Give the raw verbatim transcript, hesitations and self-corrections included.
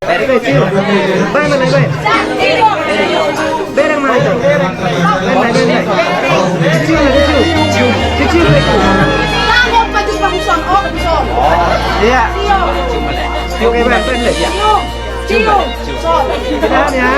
Baen, baen, baen. Bereng ma itu. Baen, baen, baen, baen. Ciciu, ciciu. Ciciu, ciciu. Iya. Oke, baen, baen, baen. Tahan ya.